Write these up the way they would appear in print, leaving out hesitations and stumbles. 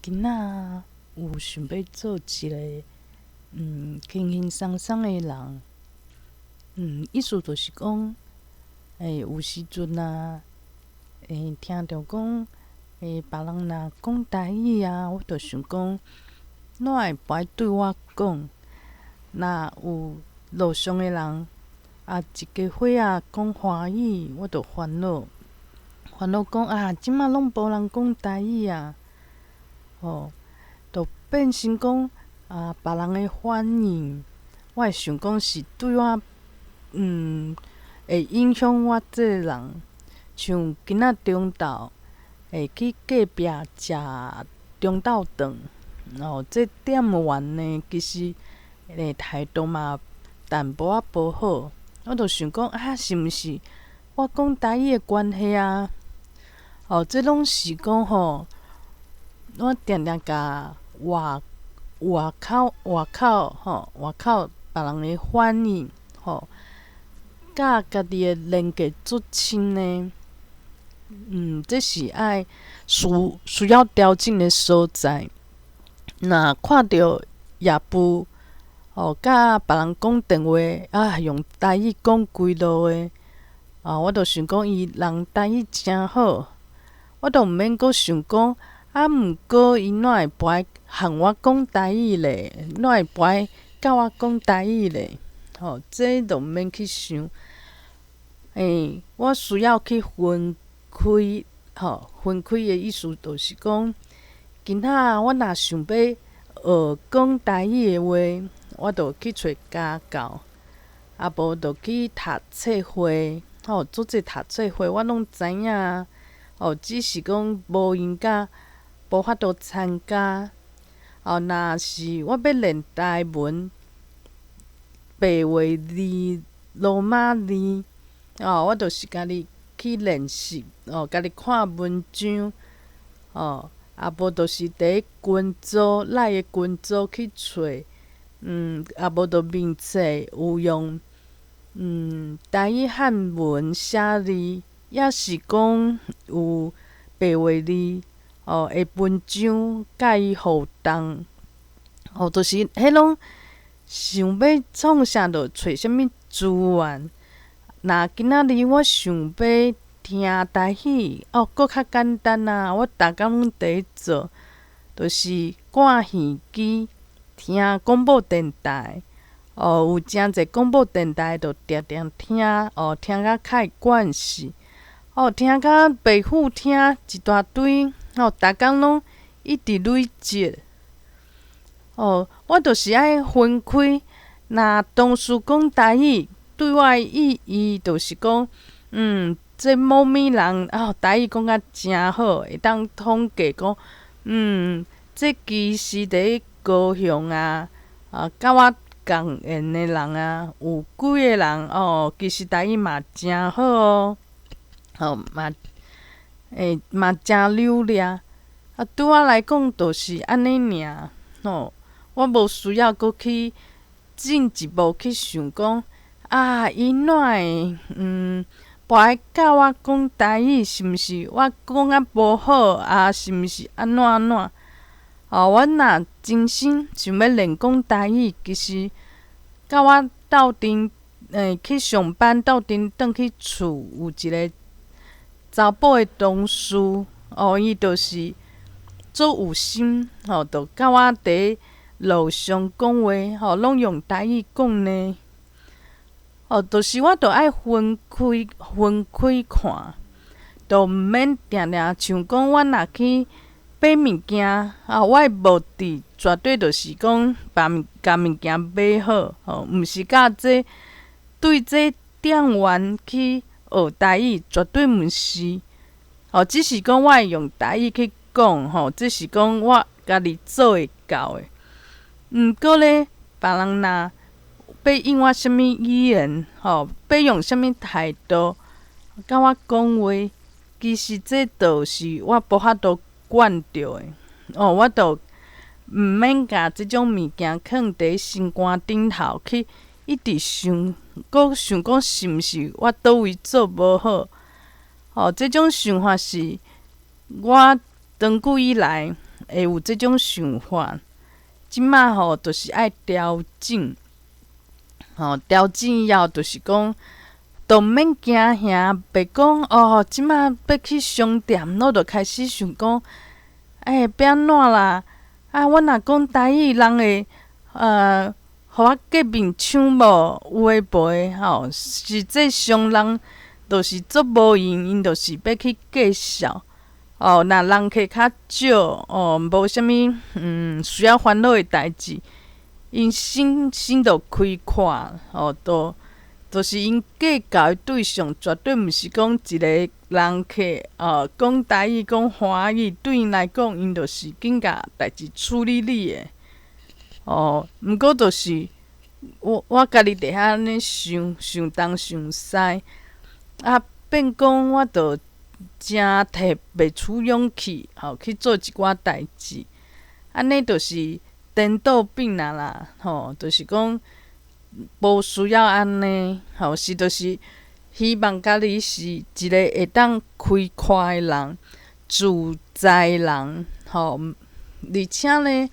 今仔有想欲做一个輕輕鬆鬆的人，意思就是講，有時陣啊，聽著講，別人若講台語啊，我就想講，哪會無愛對我講？若有路上的人啊，一家伙仔講華語，我就煩惱，煩惱講啊，這馬攏無人講台語啊，吼，就變成講啊，別人的反應，我會想講是對我，會影響我這个人。像今仔中晝會去隔壁食中晝頓，哦，這店員呢，其實態度嘛淡薄仔無好，我就想講啊，是毋是我講台語的關係啊？哦，這攏是講吼，我定定共外外口外口吼外口別人的反應吼，佮家己的連結足深呢。這是愛需要調整的所在。若看著業務哦，佮別人講電話啊，用台語講規路的，啊，我就想講伊人台語誠好，我都毋免閣想講，啊，毋過伊哪會無愛和我講台語咧？哪會無愛佮我講台語咧？吼，這都毋免去想。我需要去分開，吼，分開的意思就是講，今仔我若想欲學講台語的話，我就去揣家教，啊無就去讀冊會，吼，足濟讀冊會我攏知影，哦，只是講無閒甲無法度參加。哦，若是我欲練台文白話字、羅馬字，哦，我就是家己去練習，哦，家己看文章，哦，啊無就是佇群組 LINE 的群組去揣，啊無就面冊有用，台語漢文寫字，抑是講有白話字，哦的文章，佮伊互動，哦，就是彼攏想欲創啥就揣啥物資源。若今仔日我想欲聽台語，哦，閣較簡單啊！我逐工攏佇咧做，就是掛耳機聽廣播電台，哦，有誠濟廣播電台就定定聽，哦，聽甲較會慣勢，哦，聽甲白付聽一大堆，哦，逐工攏一直累積。哦，我就是愛分開，若同事講台語，對我的意義就是講，這某物人哦，台語講甲誠好，會當統計講，這其實佇咧高雄啊，啊，佮我仝緣的人啊，有幾個人哦，其實台語嘛誠好哦，吼嘛，嘛誠流利。啊，對我來講，就是按呢爾，吼，我無需要閣去進一步去想講，啊，伊哪會無愛佮我講台語，是毋是我講甲無好啊？是毋是按怎按怎？哦，我若真心想欲練講台語，其實佮我鬥陣去上班，鬥陣轉去厝有一個查埔的同事，哦，伊就是足有心，吼，就佮我佇路上講話，吼，攏用台語講呢。哦，就是我著愛分開分開看，就毋免定定像講我若去買物件，啊，我的目的絕對就是講把物共物件買好，吼，毋是佮這對這店員去學台語，絕對毋是。吼，只是講我會用台語去講，吼，這是講我家己做會到的。毋過咧，別人若欲用我啥物語言，吼，欲用啥物態度佮我講話，其實這就是我無法度管著的。哦，我就毋免共這種物件囥佇心肝頂頭去一直想，閣想講是毋是我佗位做無好？吼，這種想法是我長久以來，會有這種想法。這馬吼，就是愛調整，吼，調整以後，就是講，都免驚嚇，袂講哦，這馬欲去商店，我就開始想講，欸，欲按怎啦？啊，我若講台語，人會予我過面搶無？有的無的吼，實際上人就是足無閒，𪜶就是欲去介紹。哦，若人客較少，哦，無啥物需要煩惱的代誌，𪜶心心就開闊，哦，就是𪜶計較的對象，絕對毋是講一個人客，哦，講台語、講華語，對𪜶來講，𪜶就是緊共代誌處理你的。哦，毋過就是我家己佇遐按呢想想東想西，啊，變講我就誠提袂出勇氣，吼，去做一寡代誌，按呢就是顛倒變啊啦，吼，就是講無需要按呢，吼，是就是希望家己是一個會當開闊的人，自在的人，吼，而且呢，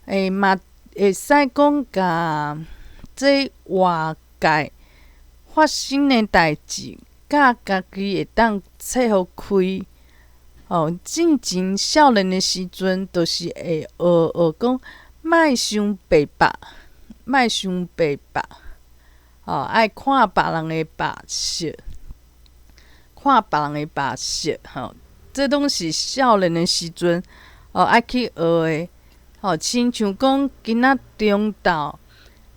欸嘛會使講共這外界發生的代誌，佮家己會當切予開，吼，進前少年的時陣，就是會學學講，莫傷白目，莫傷白目，吼，愛看別人的目色，看別人的目色，吼，這攏是少年的時陣，哦，愛去學的，吼，親像講今仔中晝，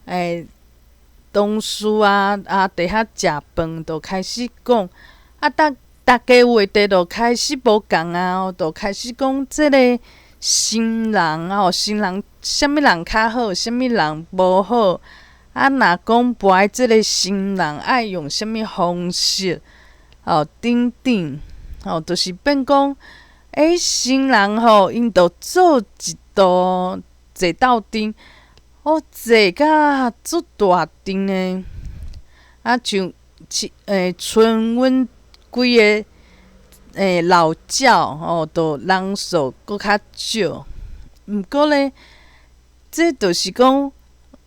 欸，同事啊啊，佇遐食飯，就開始講，啊，逐逐家話題就開始無仝啊，就開始講這个新人吼，新人啥物人較好，啥物人無好，啊，若講無愛這个新人愛用啥物方式，吼，等等，吼，就是變講，欸，新人吼，𪜶就做一道坐鬥陣。哦，坐甲足大陣的，啊，像欸，賰阮幾个欸老鳥吼，就人數閣較少。毋過咧，這就是講，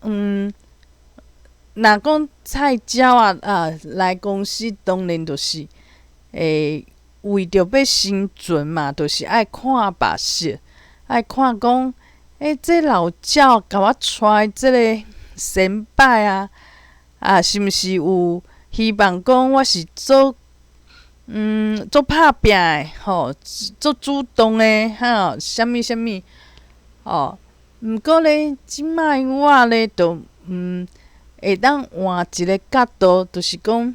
若講菜鳥啊啊來公司，當然就是會為著欲生存嘛，就是愛看目色，愛看講。欸，這老鳥共我帶這个先輩啊，啊，是毋是有希望講我是做做拍拚的吼，做主動的吼，啥物啥物吼。毋過咧，這擺我咧就會當換一个角度，就是講，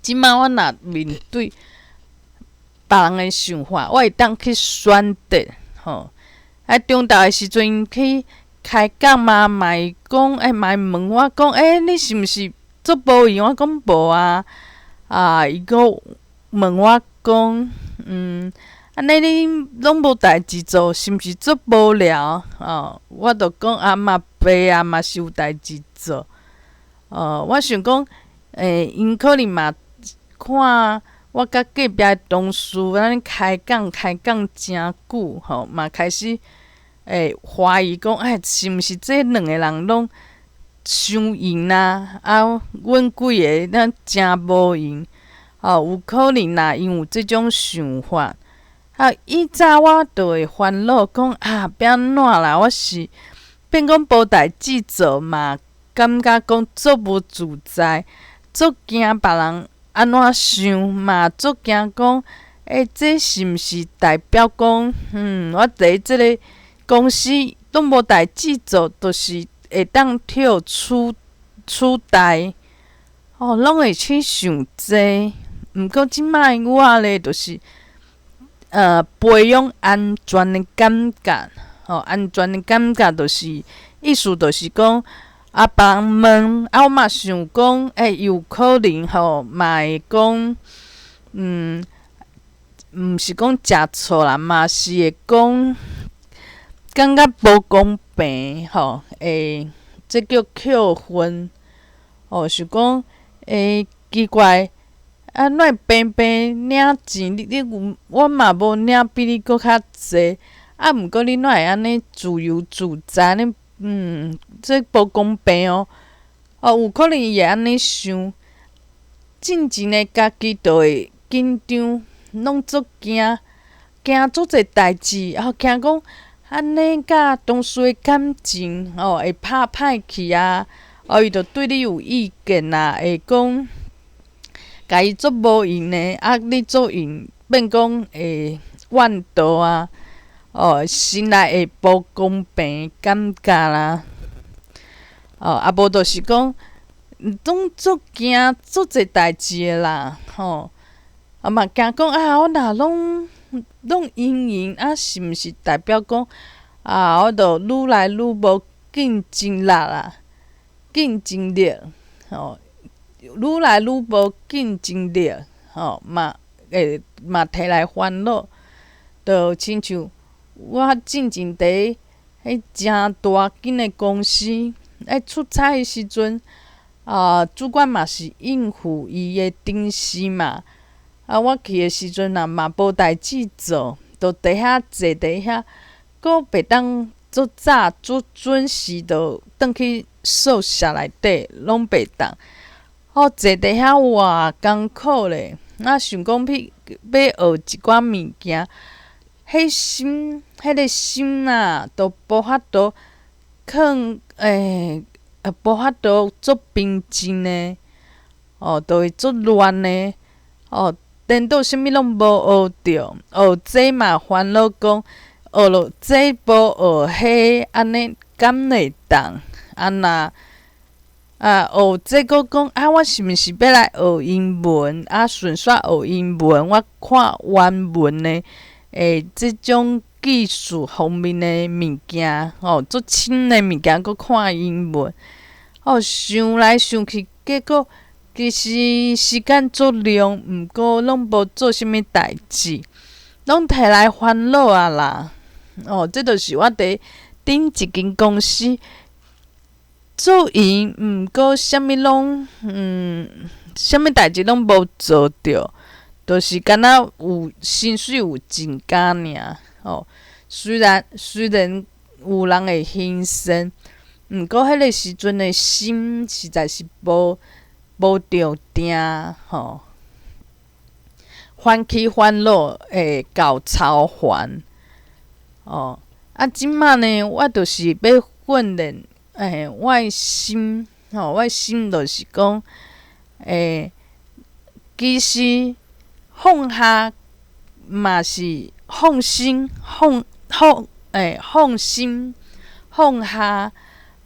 這擺我若面對別人的想法，我會當去選擇吼。啊，中晝的時陣去開講嘛，嘛會講，欸，嘛會問我講，欸，你是毋是足無閒？我講無啊。啊，伊閣問我講，按呢你攏無代誌做，是毋是足無聊？哦，我就講啊，嘛袂啊，嘛是有代誌做。哦，我想講，欸，𪜶可能嘛看我佮隔壁的同事按呢開講開講誠久，吼，嘛開始會懷疑講，欸，是毋是這兩個人攏傷閒啊？啊，阮幾个咱誠無閒，吼，有可能啦，𪜶有這種想法。啊，以早我就會煩惱講啊，欲按怎啦？我是變講無代誌做嘛，感覺講足無自在，足驚別人按怎想嘛，足驚講，欸，這是毋是代表講，我佇這个公司攏無代誌做，就是會當跳取取代，吼，攏會去想這。毋過這擺我咧，就是培養安全的感覺，吼，安全的感覺就是意思就是講，啊，別人問，啊，我嘛想講，欸，有可能吼，嘛會講，毋是講食錯啦，嘛是會講感覺無公平，吼，會這叫扣分，吼，想講，欸，奇怪。啊，哪會平平領錢？你你有我嘛無領比你閣較濟，啊，毋過你哪會按呢自由自在按呢？這無公平哦！哦，有可能伊會按呢想，進前的家己就會緊張，攏足驚，驚足濟代誌，啊，驚講按呢佮同事的感情哦會拍歹去啊！哦，伊就對你有意見啊，會講共伊足無閒的，啊，你足閒變講會怨道啊！哦，心內會無公平感覺啦。哦，啊無就是講，攏足驚足濟代誌的啦，吼。啊嘛驚講啊，我若攏攏應應啊，是毋是代表講啊，我就愈來愈無競爭力啊？競爭力，吼，愈來愈無競爭力，吼，嘛會嘛提來煩惱，就親像我進前佇彼誠大間的公司，咧出差的時陣，啊，主管嘛是應付伊的同事嘛，啊，我去的時陣啊嘛無代誌做，就佇遐坐佇遐，閣袂當足早足準時就轉去宿舍內底，攏袂當。哦，坐佇遐偌艱苦咧，啊，想講欲欲學一寡物件，彼心，彼个心啊，都無法度囥，欸，無法度足平靜的，哦，就會足亂的，哦，顛倒啥物攏無學著，學這嘛煩惱講，學了這無學彼，按呢敢會當？啊若啊學這閣講啊，我是毋是欲來學英文？啊，順紲學英文，我看原文的欸，這種技術方面的物件，吼，足深的物件，閣看英文，哦，想來想去，結果其實時間足長，毋過攏無做啥物代誌，攏提來煩惱啊啦！哦，這就是我佇頂一間公司做閒，毋過啥物攏，啥物代誌攏無做著，就是敢若有薪水有增加爾，吼。雖然雖然有人會欣賞，毋過彼个時陣的心實在是無無著定，吼。煩起煩惱會到操煩，哦。啊，這馬呢，我就是欲訓練，欸，我的心，吼，我的心就是講，欸，其實放下嘛是放心，放放欸，放心放下，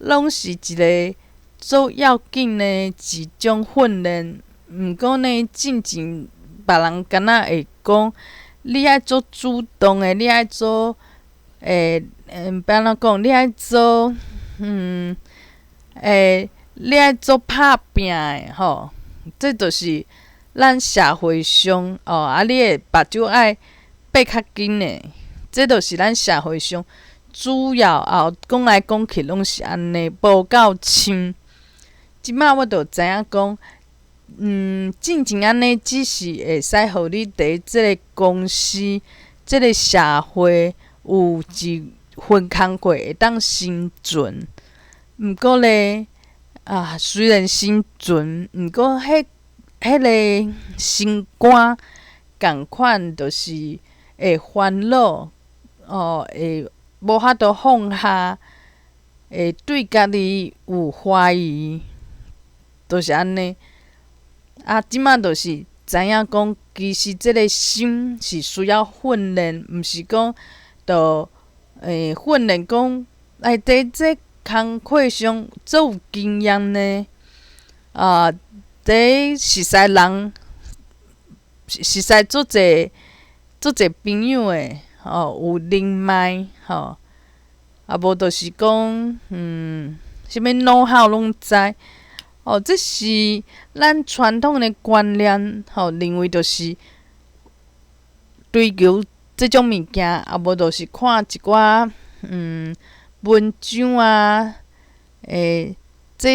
攏是一个足要緊的一種訓練。毋過呢，進前別人敢若會講，你愛足主動的，你愛做。欸，欲按怎講？你愛做，欸，你愛做拍拚的吼，這就是咱社會上哦，啊，你的目睭愛擘較緊的，這就是咱社會上主要哦，講來講去攏是按呢，無夠深。這馬我就知影講，進前按呢只是會使予你佇這个公司、這个社會。有一份工課會當生存，毋過咧，啊，雖然生存，毋過彼彼个心肝仝款，就是會煩惱，哦，會無法度放下，會對家己有懷疑，就是按呢。啊，這馬就是知影講，其實這个心是需要訓練，毋是講。就欸訓練講，來佇這工課上足有經驗呢。啊，佇熟似人，熟似足濟足濟朋友的，吼，有人脈，吼，啊無就是講，啥物 know how 攏知，哦，這是咱傳統的觀念，吼，認為就是追求這種物件，啊無就是看一寡文章啊，欸，這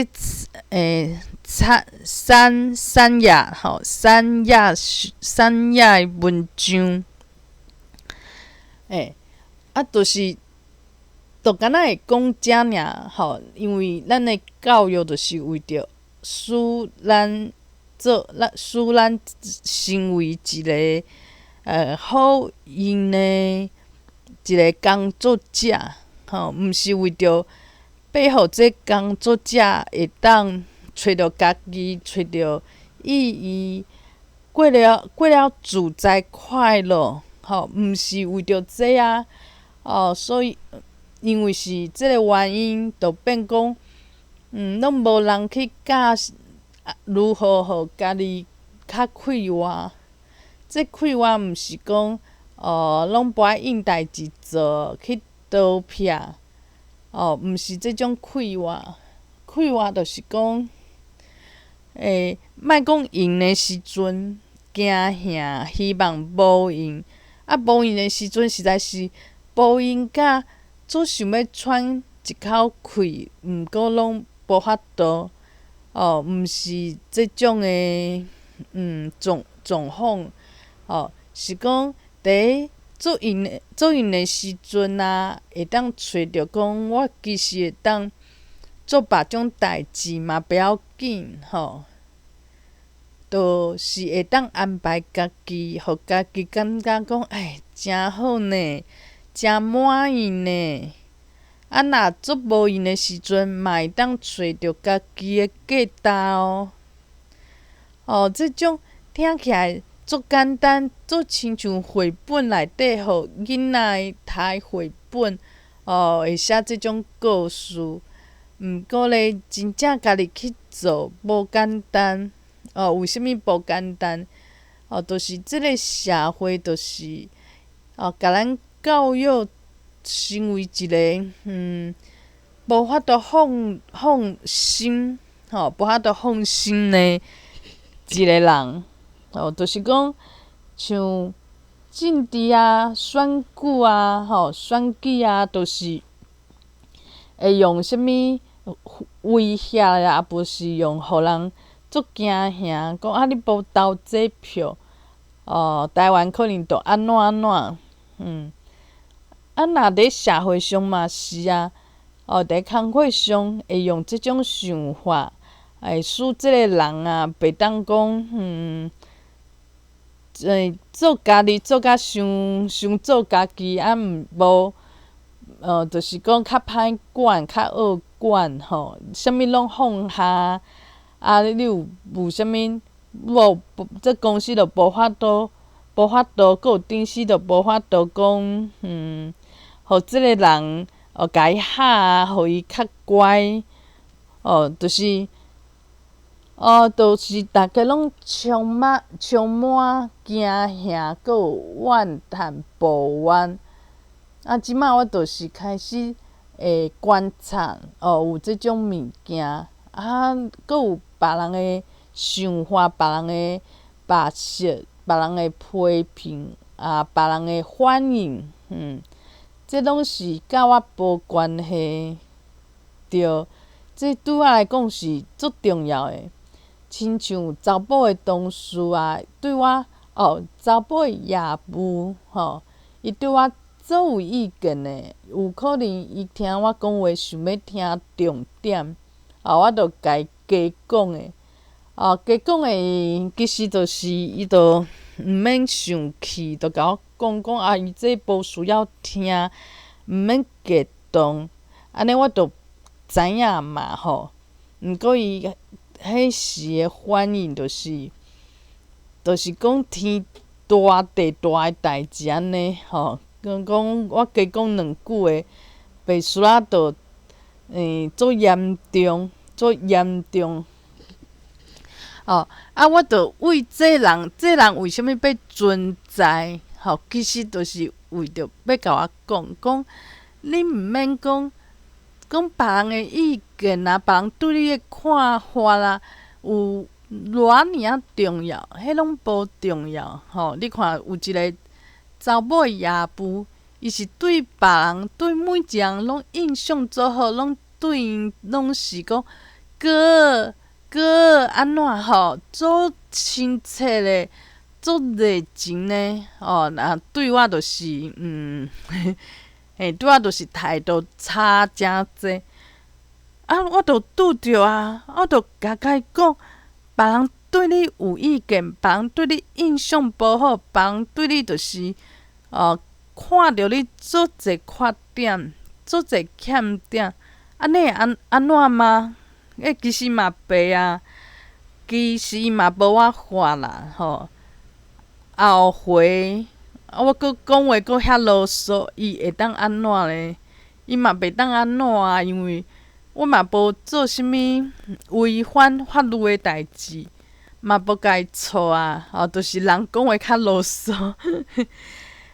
欸三三三頁吼，三頁三頁的文章，欸，啊，就是，就敢若會講遮爾吼，因為咱的教育就是為著使咱做，咱使咱成為一個好用的一個工作者，吼，毋是為著欲予這工作者會當揣著家己，揣著意義，過了自在快樂，吼，毋是為著這啊，哦，所以因為是這個原因，就變講，攏無人去教如何予家己較快活。這快活毋是講，哦，攏無愛應代誌做，去逃避，哦，毋是這種快活。快活就是講，莫講閒的時陣驚嚇，希望無閒，啊，無閒的時陣實在是無閒甲足想欲喘一口氣，毋過攏無法度，哦，毋是這種的，狀況，哦，是講佇足閒的時陣啊，會當揣著講，我其實會當做別種代誌嘛，不要緊，吼，就是會當安排家己，予家己感覺講，哎，誠好呢，誠滿意呢。啊，若足無閒的時陣，嘛會當揣著家己的價值哦。哦，這種聽起來足簡單，足親像繪本內底予囡仔讀的繪本，哦，會寫這種故事。毋過咧，真正家己去做無簡單。哦，為啥物無簡單？哦，就是這個社會，就是哦，共咱教育成為一個無法度放心，吼，無法度放心的一個人。哦，就是講像政治啊、選舉啊、吼、選舉啊，都是會用啥物威脅啊，無是用予人足驚嚇，講啊你無投這票，哦，台灣可能就按怎按怎，啊，若佇社會上嘛是啊，哦，佇工課上會用這種想法，會使這個人啊，袂當講，做家己做甲傷傷做家己，啊毋無，就是講較歹管，較惡管吼，啥物攏放下，啊，你有有啥物無？這公司就無法度，無法度，閣有頂司就無法度講，予這個人哦，共伊嚇啊，予伊較乖，哦，就是，哦，就是逐家攏充滿驚嚇，閣有怨嘆抱怨。啊，這擺我就是開始會觀察，哦，有這種物件，啊，閣有別人的想法，別人的目色，別人的批評，啊，別人的反應，這攏是佮我無關係。對，這對我來講是足重要的。親像查某的同事啊，對我哦，查某的業務吼，伊對我足有意見的。有可能伊聽我講話，想欲聽重點，哦，我就共伊加講的。哦，加講的其實就是伊就毋免生氣，就共我講講啊，伊這無需要聽，毋免激動，按呢我就知影嘛吼。毋過伊彼時的反應就是，就是講天大地大的代誌按呢吼，講講我加講兩句話，白事仔就足嚴重，足嚴重。哦，啊，我就為這人，這人為啥物欲存在？吼，其實就是為著欲共我講，講你毋免講講別人的意見啊，別人對你的看法啊，有偌爾仔重要，彼攏無重要。吼，你看有一個查某的業務，伊是對別人，對每一個人攏印象足好，攏對𪜶攏是講哥哥按怎吼，足親切的，足熱情的，哦，若對我就是嘿，拄仔就是態度差誠濟。啊，我就拄著啊，我就共伊講，別人對你有意見，別人對你印象無好，別人對你就是哦，看著你足濟缺點，足濟欠點，按呢會按怎嗎？欸，其實嘛袂啊，其實嘛無我話啦，吼。後回我閣講話閣遐囉嗦，伊會當按怎咧？伊嘛袂當按怎啊，因為我嘛無做啥物違反法律的代誌，嘛無共伊錯啊，吼，就是人講話較囉嗦，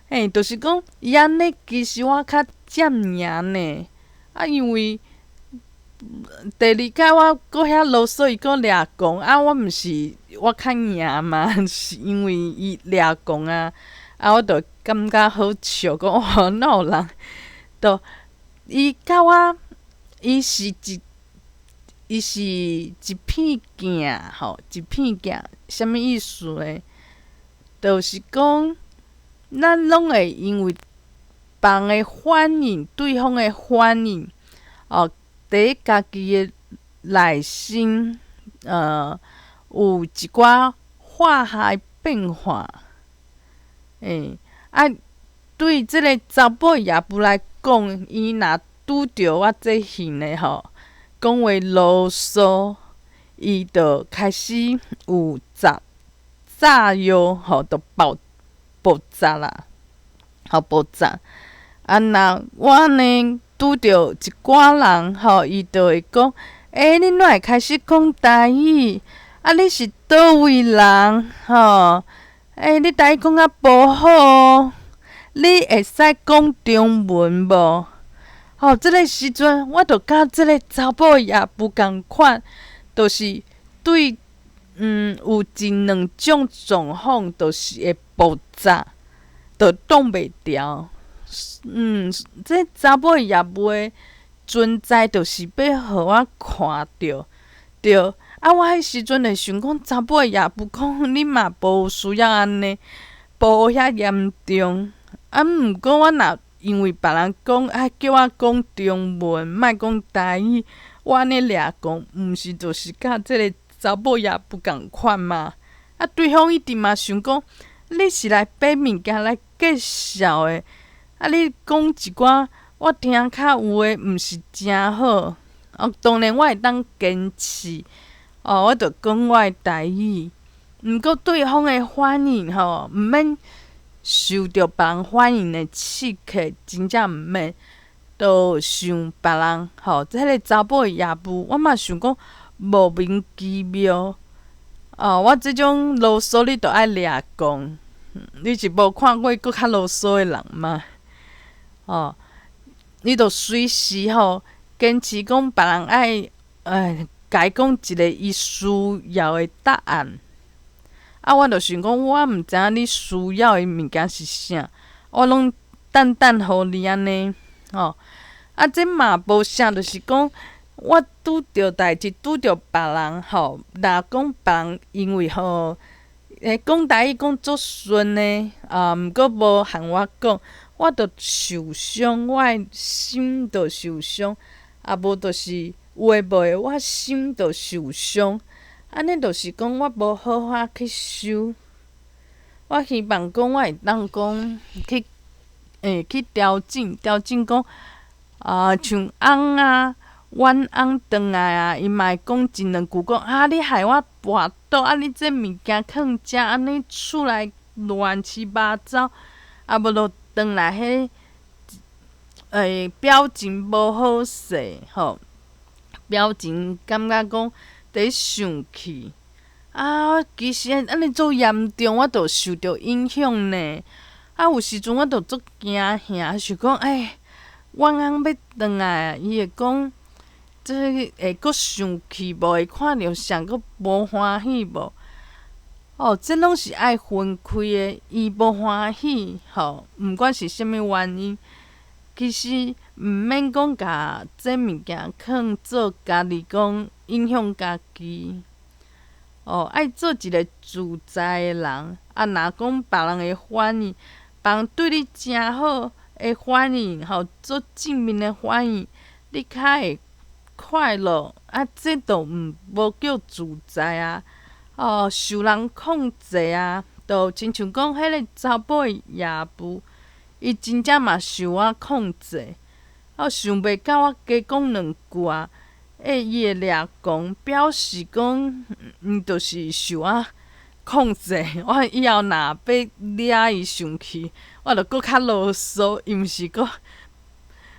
嘿，就是講伊按呢，其實我較佔贏呢。啊，因為第二擺我閣遐囉嗦，伊閣掠狂，啊，我毋是我較贏嘛，是因為伊掠狂啊，啊，我就感覺好笑，講哦，哪有人，就伊佮我。伊是一片鏡吼，一片鏡，啥物意思呢？就是講，咱攏會因為別人的反應，對方的反應，哦，佇家己的內心，有一寡化學變化，欸，啊，對這个查某業務來講，伊若拄著我這型的吼，講話囉嗦，伊就開始有炸藥吼，就爆炸啦，吼爆炸。啊，若我呢拄著一寡人吼，伊就會講：欸，你哪會開始講台語？啊，你是佗位人？吼，欸，你台語講甲無好，你會使講中文無？吼，這个時陣我就佮這个查某也無仝款，就是對，有一兩種狀況，就是會爆炸，就擋袂牢。這查某業務的存在，就是欲予我看著，對。啊，我彼時陣會想講，查某業務講你嘛無需要按呢，無遐嚴重。啊，毋過我若因為別人講啊，叫我講中文，莫講台語，我按呢掠狂，毋是就是佮這个查某業務仝款嗎？啊，對方一定嘛想講，你是來買物件來介紹的，啊，你講一寡我聽較有的，毋是誠好。哦，當然我會當堅持，哦，我就講我的台語。毋過對方的反應吼，毋免受著別人反應的刺激，真正毋免，就想別人吼，這个查某的業務，我嘛想講莫名其妙。哦，我這種囉嗦你都愛掠狂，你是無看過閣較囉嗦的人嗎？哦，你就隨時吼堅持講別人愛，共伊講一个伊需要的答案。啊，我就想講，我毋知影你需要的物件是啥，我攏等等予你按呢，吼。啊，這嘛無啥，就是講我拄著代誌，拄著別人吼，若講別人因為吼，欸，講台語講足順的，啊，毋過無和我講，我就受傷，我的心就受傷，啊，無就是有的無的，我心就受傷。按呢就是講，我無好好去修。我希望講，我會當講去，欸，去調整，調整講，啊，像翁啊，阮翁轉來啊，伊嘛會講一兩句講，啊，你害我跋倒，啊，你這物件囥遮，按呢厝內亂七八糟，啊，無就轉來彼，欸，表情無好勢，吼，表情感覺講佇生氣，啊，其實按呢足嚴重，我就受著影響呢。啊，有時陣我就足驚嚇，想講，欸，阮翁欲轉來，伊會講，這會閣生氣無？會看著啥閣無歡喜無？哦，這攏是愛分開的。伊無歡喜，吼，毋管是啥物原因，其實毋免講共這物件囥做家己講影響家己。哦，愛做一个自在的人。啊，若講別人的反應，別人對你誠好，的反應，吼，做正面的反應，你較會快樂。啊，這都毋無叫自在啊，哦，受人控制啊，就親像講彼个查埔的業務，伊真正嘛受我控制，哦，想袂到我加講兩句啊，欸，伊會掠狂，表示講，伊就是受我控制。我以後若欲掠伊上去，我就閣較囉嗦，伊毋是閣，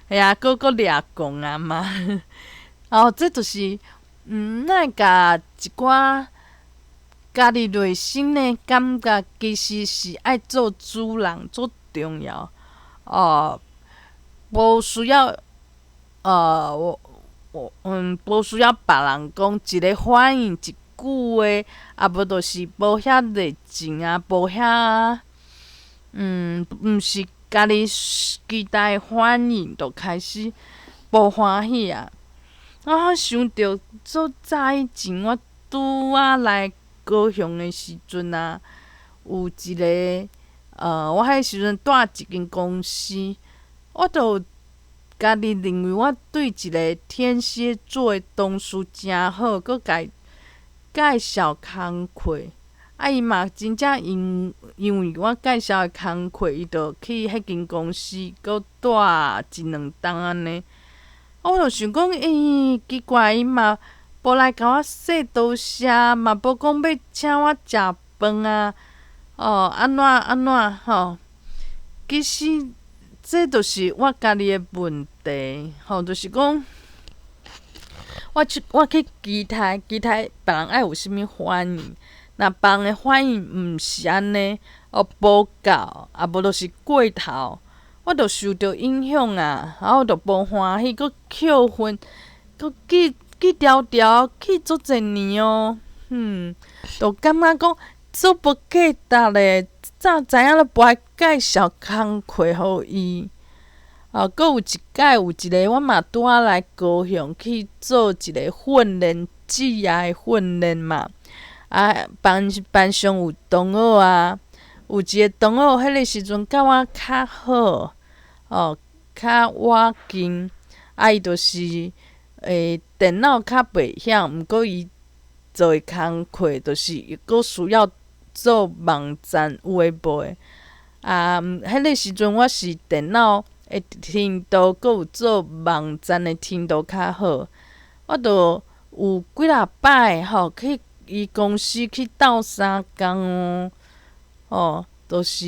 嘿啊，閣閣掠狂啊嘛。哦，這就是，咱會共一寡家己內心的感覺，其實是愛做主人，足重要。哦，無需要，我我無需要別人講一个反應，一句話，啊無就是無遐熱情啊，無遐，毋是家己期待的反應，就開始無歡喜啊。我想著足早以前，我拄仔來高雄的時陣啊，有一个，我彼時陣蹛一間公司，我就家己認為我對一个天蠍座的同事誠好，閣共伊介紹工課，啊，伊嘛真正因為我介紹的工課，伊就去彼間公司閣蹛一兩冬按呢。我就想講，欸，奇怪，伊嘛無來共我說多謝，嘛無講欲請我食飯啊，哦，按怎按怎吼？其實這就是我家己的問題，吼，就是講，我去期待期待別人愛有啥物反應，若別人的反應毋是按呢，哦，無夠，啊無就是過頭。我就受著影響啊，然後我就無歡喜，閣扣分，閣記記牢牢，記足濟年哦，就感覺講足無價值咧，早知影就無愛介紹工課予伊。啊，閣有一擺有一个，我嘛拄仔來高雄去做一个訓練，職業的訓練嘛。啊，班班上有同學啊，有一个同學，彼个時陣佮我較好，哦，較倚近，啊，伊就是電腦較袂曉，毋過伊做的工課就是閣需要做網站有的無的。啊，彼个時陣我是電腦的程度，閣有做網站的程度較好，我就有幾若擺吼去伊公司去鬥相共哦，哦，就是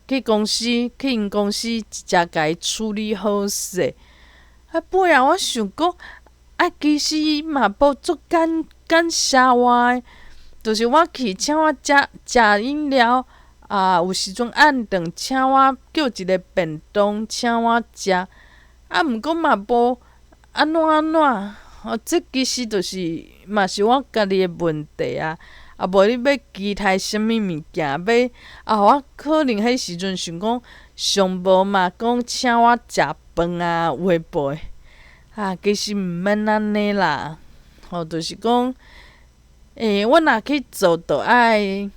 去公司去𪜶公司直接共伊處理好勢。啊，尾仔我想講，啊，其實伊嘛無足感感謝我的，就是我去請我食食飲料，啊，有時陣暗頓請我叫一个便當請我食，啊，毋過嘛無按怎按怎，哦，這其實就是嘛是我家己的問題啊！啊，無你欲期待啥物物件，欲啊，我可能彼時陣想講上無嘛講請我食飯啊，有的無的，啊，其實毋免按呢啦，吼，就是講，欸，我若去做，就愛，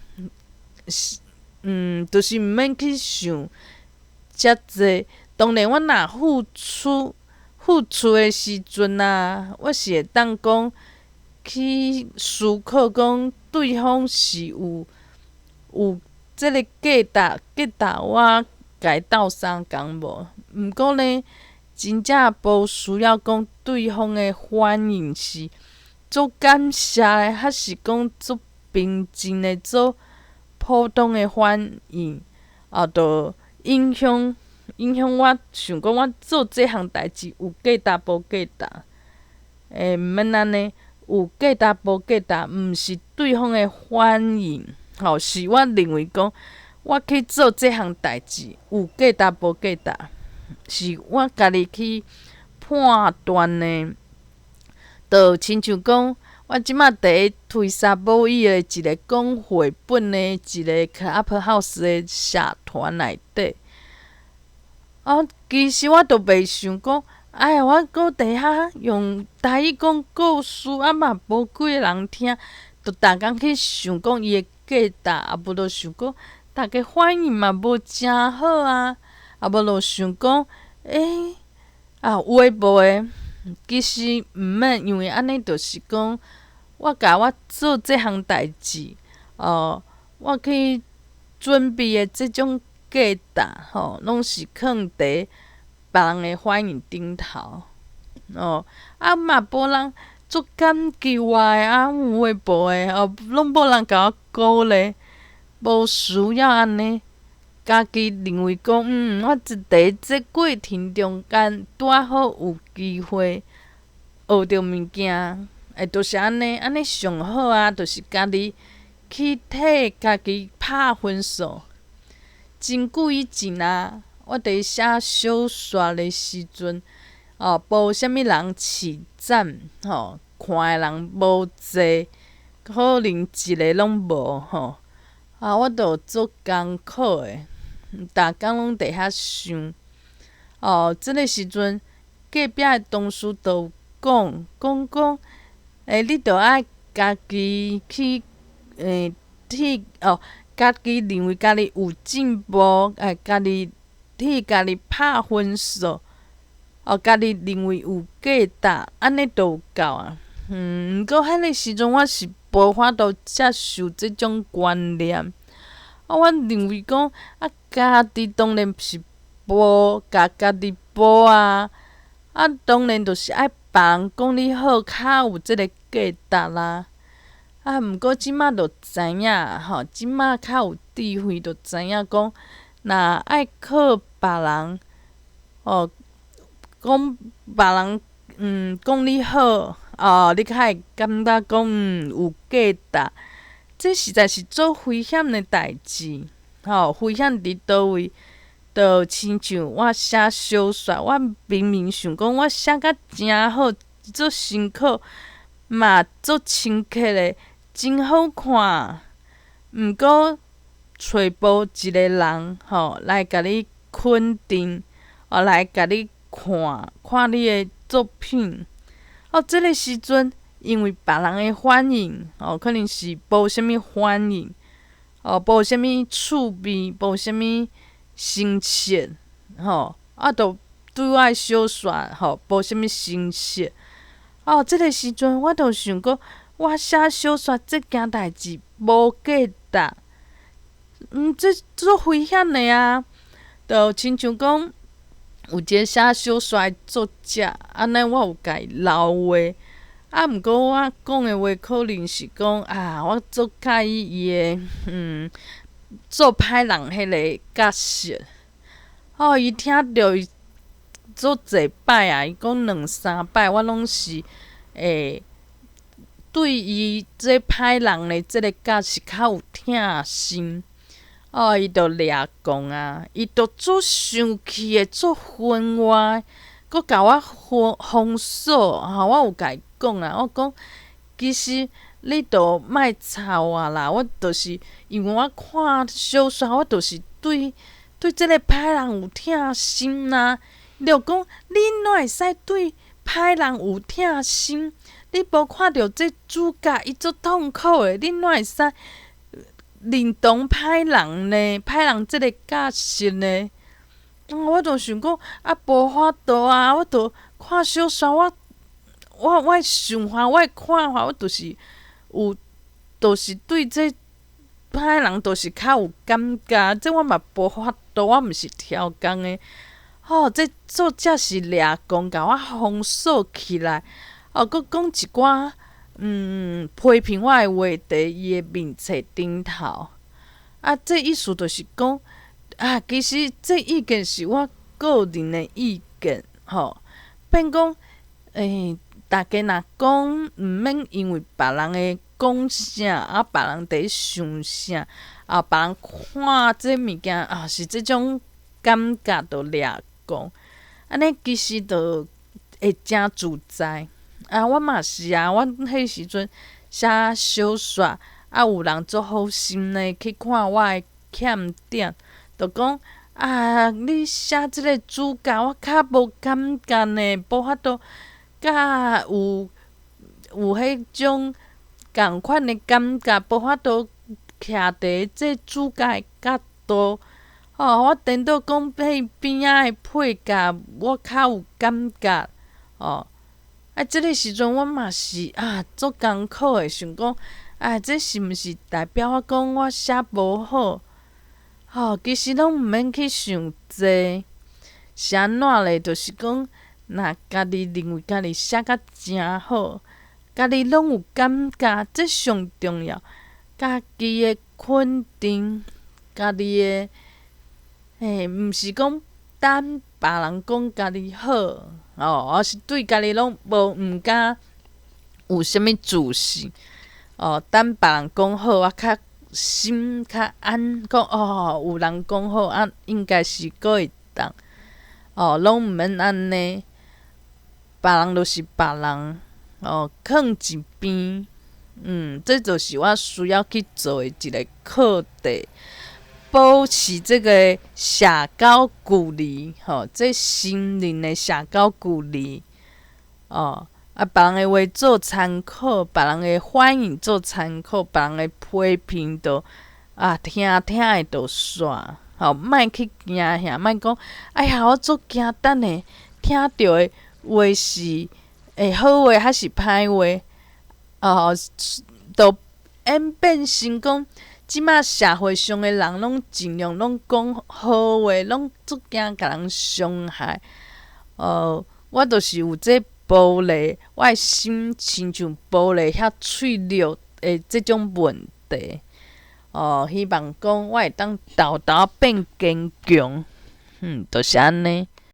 就是毋免去想遮濟。當然，我若付出付出的時陣啊，我是會當講去思考講對方是有這个價值，價值我共伊鬥相共無？毋過呢，真正無需要講對方的反應是足感謝的，還是講足平靜的、足普通的反應，啊，就影響影響我想講我做這項代誌有價值無價值？欸，毋免按呢，有價值無價值，毋是對方的反應，吼，是我認為講我去做這項代誌有價值無價值，是我家己去判斷的。就親像講，我這馬佇咧推捒母語的一个講繪本的一个 Clubhouse 的社團內底，啊，其實我都袂想講，哎呀，我閣佇遐用台語講故事，啊嘛無幾个人聽，就逐工去想講伊的價值，啊無就想講，逐家反應嘛無誠好啊，啊無就想講，欸，啊有的無的，其實毋免，因為按呢就是講，我共我做這項代誌，哦，我去準備的這種價值，吼，攏是囥佇別人的反應頂頭，哦，啊嘛無人足感激我的，啊有的無的，哦，攏無人共我鼓勵，無需要按呢。家己認為講，我佇這過程中間拄仔好有機會學著物件，欸，就是按呢，按呢上好啊，就是家己去替家己拍分數。真久以前啊，我佇寫小說的時陣，哦，無啥物人揤讚，吼，看的人無濟，可能一个攏無吼。啊，我就足艱苦的，逐工攏佇遐想。哦，這个時陣隔壁的同事就有講，講講，欸，你著愛家己去，欸，替哦，家己認為家己有進步，欸，家己替家己拍分數，哦，家己認為有價值，按呢就有夠啊。毋過彼个時陣我是無法度接受這種觀念。啊，我認為講啊，家己當然是補，共家己補啊。啊，當然就是愛別人講你好，較有這个價值啦。啊，毋過這馬就知影吼，這馬較有智慧，就知影講，若愛靠別人，哦，講別人，講你好，哦，你較會感覺講，有價值。這實在是足危險的代誌，吼，危險佇佗位？就親像我寫小說，我明明想講我寫甲誠好，足辛苦，嘛足深刻的，真好看。毋過揣無一个人，吼，來共你肯定，哦，來共你看，看你的作品。哦，這个時陣，因為別人的反應，哦，可能是無啥物反應，哦，無啥物趣味，無啥物成色，吼，啊，就對我的小說，吼，無啥物成色。哦，這个時陣我就想講，我寫小說這件代誌無價值，這足危險的啊！就親像講，有一个寫小說的作者，按呢我有共伊留話，啊，毋過我講的話可能是講啊，我足佮意伊的，做歹人彼个角色。哦，伊聽著伊足濟擺啊，伊講兩三擺，我攏是會對伊這歹人的這个角色較有疼心。哦，伊就掠狂啊，伊就足生氣的，足恨我的，閣共我封鎖。吼，我有共伊講啊，我講其實你都莫吵我啦，我就是因為我看小說，我就是對這个歹人有疼心啊。伊就講你哪會使對歹人有疼心？你無看著這主角伊足痛苦的，你哪會使認同歹人呢？歹人這个角色呢？我就想講啊，無法度啊，我就看小說，我的想法，我的看法，我就是有，就是對這歹人，就是較有感覺。這我嘛無法度，我毋是超工的。吼，這作者是掠狂，共我封鎖起來，哦，閣講一寡批評我的話佇伊的面冊頂頭。啊，這意思就是講，啊，其實這意見是我個人的意見，吼，變講，欸，大家若講毋免因為別人的講啥，啊，別人佇咧想啥，啊，別人看這物件啊，是這種感覺就掠狂，按呢其實就會誠自在。啊，我嘛是啊，我彼時陣寫小說，啊，有人足好心的去看我的欠點，就講啊，你寫這个主角，我較無感覺呢，無法度佮有彼種仝款的感覺，無法度徛佇這主角的角度。吼，我顛倒講彼邊仔的配角，我較有感覺，哦。啊，這个時陣我嘛是啊，足艱苦的，想講啊，這是毋是代表我講我寫無好？吼，其實攏毋免去想濟，是按怎咧？就是講，若家己認為家己寫甲誠好，家己攏有感覺，這上重要。家己的肯定，家己的，嘿，毋是講等別人講家己好，哦，而是對家己攏無毋敢有啥物自信，哦，等別人講好，我較心較安，講哦，有人講好啊，應該是閣會當，哦，攏毋免按呢，別人就是別人，哦，囥一邊，這就是我需要去做的一个課題，保持這个社交距離，吼，這心靈的社交距離，哦，啊，別人的話做參考，別人的反應做參考，別人的批評就啊聽聽會就煞，吼，莫去驚嚇，莫講，哎呀，我足驚等下聽著的話是會好話還是歹話，哦，就演變成講，這馬社會上的人攏盡量攏講好話，攏足驚共人傷害。哦，我就是有這玻璃，我的心親像玻璃遐脆弱的這種問題。哦，希望講我會當沓沓仔變堅強，就是按呢。